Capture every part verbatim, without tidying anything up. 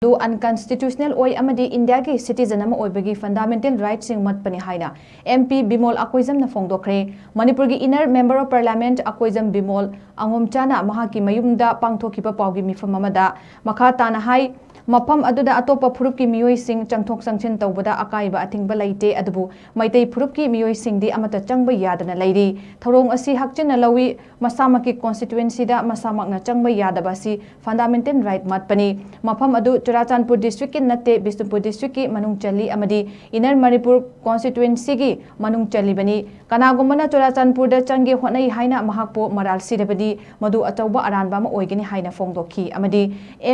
ꯑꯗꯨ unconstitutional ꯑꯣꯏ ꯑꯃꯗꯤ ꯏꯟꯗꯤꯌꯥꯒꯤ citizen ꯑꯃ ꯑꯣꯏꯕꯒꯤ fundamental rightꯁꯤꯡ ꯃꯠꯄꯅꯤ ꯍꯥꯏꯅ MP ꯕꯤꯃꯣꯜ ꯑꯀꯣꯏꯖꯝꯅ ꯐꯣꯡꯗꯣꯛꯈ꯭ꯔꯦ꯫ ꯃꯅꯤꯄꯨꯔꯒꯤ inner member of parliament Akoijam Bimol ꯑꯉꯣꯝꯆꯥꯅ ꯃꯍꯥꯛꯀꯤ ꯃꯌꯨꯝꯗ ꯄꯥꯡꯊꯣꯛꯈꯤꯕ ꯄꯥꯎꯒꯤ ꯃꯤꯐꯝ ꯑꯃꯗ ꯃꯈꯥ ꯇꯥꯅ ꯍꯥꯏ, ꯃꯐꯝ ꯑꯗꯨꯗ ꯑꯇꯣꯞꯄ ꯐꯨꯔꯨꯞꯀꯤ ꯃꯤꯑꯣꯏꯁꯤꯡ ꯆꯪꯊꯣꯛ ꯆꯪꯁꯤꯟ ꯇꯧꯕꯗ ꯑꯀꯥꯏꯕ ꯑꯊꯤꯡꯕ ꯂꯩꯇꯦ, ꯑꯗꯨꯕꯨ ꯃꯩꯇꯩ ꯐꯨꯔꯨꯞꯀꯤ ꯃꯤꯑꯣꯏꯁꯤꯡꯗꯤ ꯑꯃꯠꯇ ꯆꯪꯕ ꯌꯥꯗꯅ ꯂꯩꯔꯤ꯫ ꯊꯧꯔꯣꯡ ꯑꯁꯤ ꯍꯛꯆꯤꯟꯅ ꯂꯧꯏ꯫ ꯃꯁꯥꯃꯛꯀꯤ constituencyꯗ ꯃꯁꯥꯃꯛꯅ ꯆꯪꯕ ꯌꯥꯗꯕ ꯑꯁꯤ fundamental right ꯃꯠꯄꯅꯤ꯫ ꯃꯐꯝ ꯑꯗꯨ ꯆꯨꯔꯥꯆꯥꯟꯄꯨꯔ districtꯀꯤ ꯅꯠꯇꯦ, ꯕꯤꯁꯅꯨꯄꯨꯔ districtꯀꯤ ꯃꯅꯨꯡ ꯆꯜꯂꯤ ꯑꯃꯗꯤ inner ꯃꯅꯤꯄꯨꯔ constituencyꯒꯤ ꯃꯅꯨꯡ ꯆꯜꯂꯤꯕꯅꯤ꯫ ꯀꯅꯥꯒꯨꯝꯕꯅ ꯆꯨꯔꯥꯆꯥꯟꯄꯨꯔꯗ ꯆꯪꯒꯦ ꯍꯣꯠꯅꯩ ꯍꯥꯏꯅ ꯃꯍꯥꯛꯄꯨ ꯃꯔꯥꯜ ꯁꯤꯔꯕꯗꯤ ꯃꯗꯨ ꯑꯆꯧꯕ ꯑꯔꯥꯟꯕ ꯑꯃ ꯑꯣꯏꯒꯅꯤ ꯍꯥꯏꯅ ꯐꯣꯡꯗꯣꯛꯈꯤ꯫ ꯑꯃꯗꯤ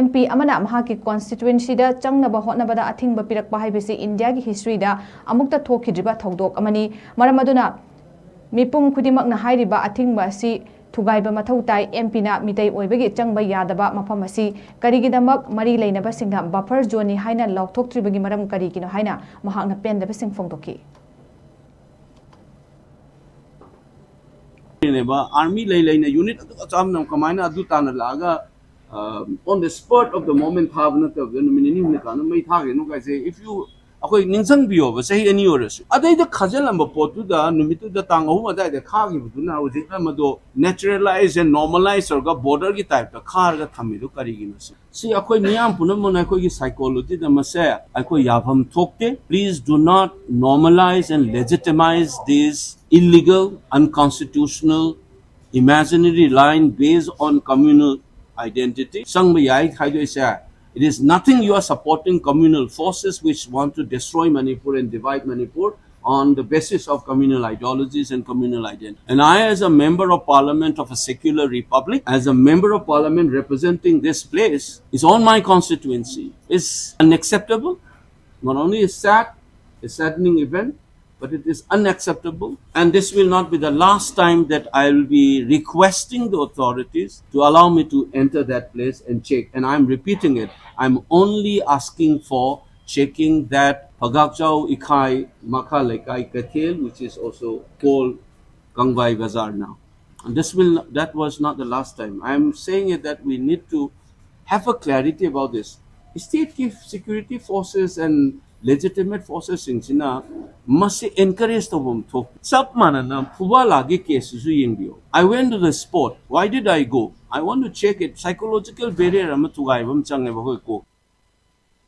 MP ꯑꯃꯅ ꯃꯍꯥꯛꯀꯤ constituencyꯗ ꯆꯪꯅꯕ ꯍꯣꯠꯅꯕꯗ ꯑꯊꯤꯡꯕ ꯄꯤꯔꯛꯄ ꯍꯥꯏꯕꯁꯤ ꯏꯟꯗꯤꯌꯥꯒꯤ historyꯗ ꯑꯃꯨꯛꯇ ꯊꯣꯛꯈꯤꯗ꯭ꯔꯤꯕ ꯊꯧꯗꯣꯛ ꯑꯃꯅꯤ꯫ ꯃꯔꯝ ꯑꯗꯨꯅ ꯃꯤꯄꯨꯝ ꯈꯨꯗꯤꯡꯃꯛꯅ ꯍꯥꯏꯔꯤꯕ ꯑꯊꯤꯡꯕ ꯑꯁꯤ ꯊꯨꯒꯥꯏꯕ ꯃꯊꯧ ꯇꯥꯏ꯫ MPꯅ ꯃꯤꯇꯩ ꯑꯣꯏꯕꯒꯤ ꯆꯪꯕ ꯌꯥꯗꯕ ꯃꯐꯝ ꯑꯁꯤ ꯀꯔꯤꯒꯤꯗꯃꯛ ꯃꯔꯤ ꯂꯩꯅꯕꯁꯤꯡꯅ buffer zoneꯅꯤ ꯍꯥꯏꯅ ꯂꯥꯎꯊꯣꯛꯇ꯭ꯔꯤꯕꯒꯤ ꯃꯔꯝ ꯀꯔꯤꯒꯤꯅꯣ ꯍꯥꯏꯅ ꯃꯍꯥꯛꯅ ꯄꯦꯟꯗꯕꯁꯤꯡ ꯐꯣꯡꯗꯣꯛꯈꯤ꯫ ꯅꯦꯕ ꯑꯥꯔꯃꯤ ꯂꯩ ꯂꯩꯅ ꯌꯨꯅꯤꯠ ꯑꯗꯨ ꯑꯆꯥꯝꯅ ꯀꯃꯥꯏꯅ ꯑꯗꯨ ꯇꯥꯟꯅ ꯂꯥꯛꯑꯒ on the spot of the moment ꯊꯥꯕ ꯅꯠꯇꯕꯗ ꯅꯨꯃꯤꯠ ꯅꯤꯅꯤ ꯍꯨꯝꯅꯤ ꯀꯥꯟꯗ ꯃꯩ ꯊꯥꯈ꯭ꯔꯤꯅꯣ ꯀꯥꯏꯁꯦ, if you ꯑꯩꯈꯣꯏ ꯅꯤꯡꯁꯤꯡꯕꯤꯌꯣꯕ, ꯆꯍꯤ ꯑꯅꯤ ꯑꯣꯏꯔꯁꯨ꯫ ꯑꯗꯩꯗ ꯈꯥꯖꯤꯜꯂꯝꯕ ꯄꯣꯠꯇꯨꯗ ꯅꯨꯃꯤꯠꯇꯨꯗ ꯇꯥꯡ ꯑꯍꯨꯝ ꯑꯗꯨꯋꯥꯏꯗ ꯈꯥꯈꯤꯕꯗꯨꯅ ꯍꯧꯖꯤꯛꯅ ꯃꯗꯣ naturalize and normalize ꯇꯧꯔꯒ borderꯒꯤ typeꯇ ꯈꯥꯔꯒ ꯊꯝꯃꯤꯗꯣ ꯀꯔꯤꯒꯤꯅꯣ ꯁꯤ? ꯁꯤ ꯑꯩꯈꯣꯏ ꯃꯤꯌꯥꯝ ꯄꯨꯝꯅꯃꯛꯅ ꯑꯩꯈꯣꯏꯒꯤ psychologyꯗ ꯃꯁꯦ ꯑꯩꯈꯣꯏ ꯌꯥꯐꯝ ꯊꯣꯛꯇꯦ꯫ Please do not normalize and legitimize this illegal, unconstitutional, imaginary line based on communal identity. ꯆꯪꯕ ꯌꯥꯏ ꯍꯥꯏꯗꯣꯏꯁꯦ, it is nothing. You are supporting communal forces which want to destroy Manipur and divide Manipur on the basis of communal ideologies and communal identity. And I, as a member of parliament of a secular republic, as a member of parliament representing this place, is on my constituency. It's unacceptable. Not only is sad, a saddening event, but it is unacceptable. And this will not be the last time that I will be requesting the authorities to allow me to enter that place and check. And I'm repeating it. I'm only asking for checking that Phagakchao Ikhai Makha Leikai Kathel, which is also called Kangvai Bazar now. And this will that was not the last time. I'm saying it that we need to have a clarity about this. Stateꯀꯤ security forces and legitimate forcesꯁꯤꯡꯁꯤꯅ ꯃꯁꯤ encourage ꯇꯧꯐꯝ ꯊꯣꯛ꯫ ꯆꯞ ꯃꯥꯟꯅꯅ ꯐꯨꯕꯥꯂꯥꯒꯤ caseꯁꯤꯁꯨ ꯌꯦꯡꯕꯤꯌꯨ꯫ I went to the spot. Why did I go? I want to check it. Psychological barrier ꯑꯃ ꯊꯨꯒꯥꯏꯕ ꯑꯃ ꯆꯪꯉꯦꯕ ꯑꯩꯈꯣꯏ ꯀꯣꯛ꯫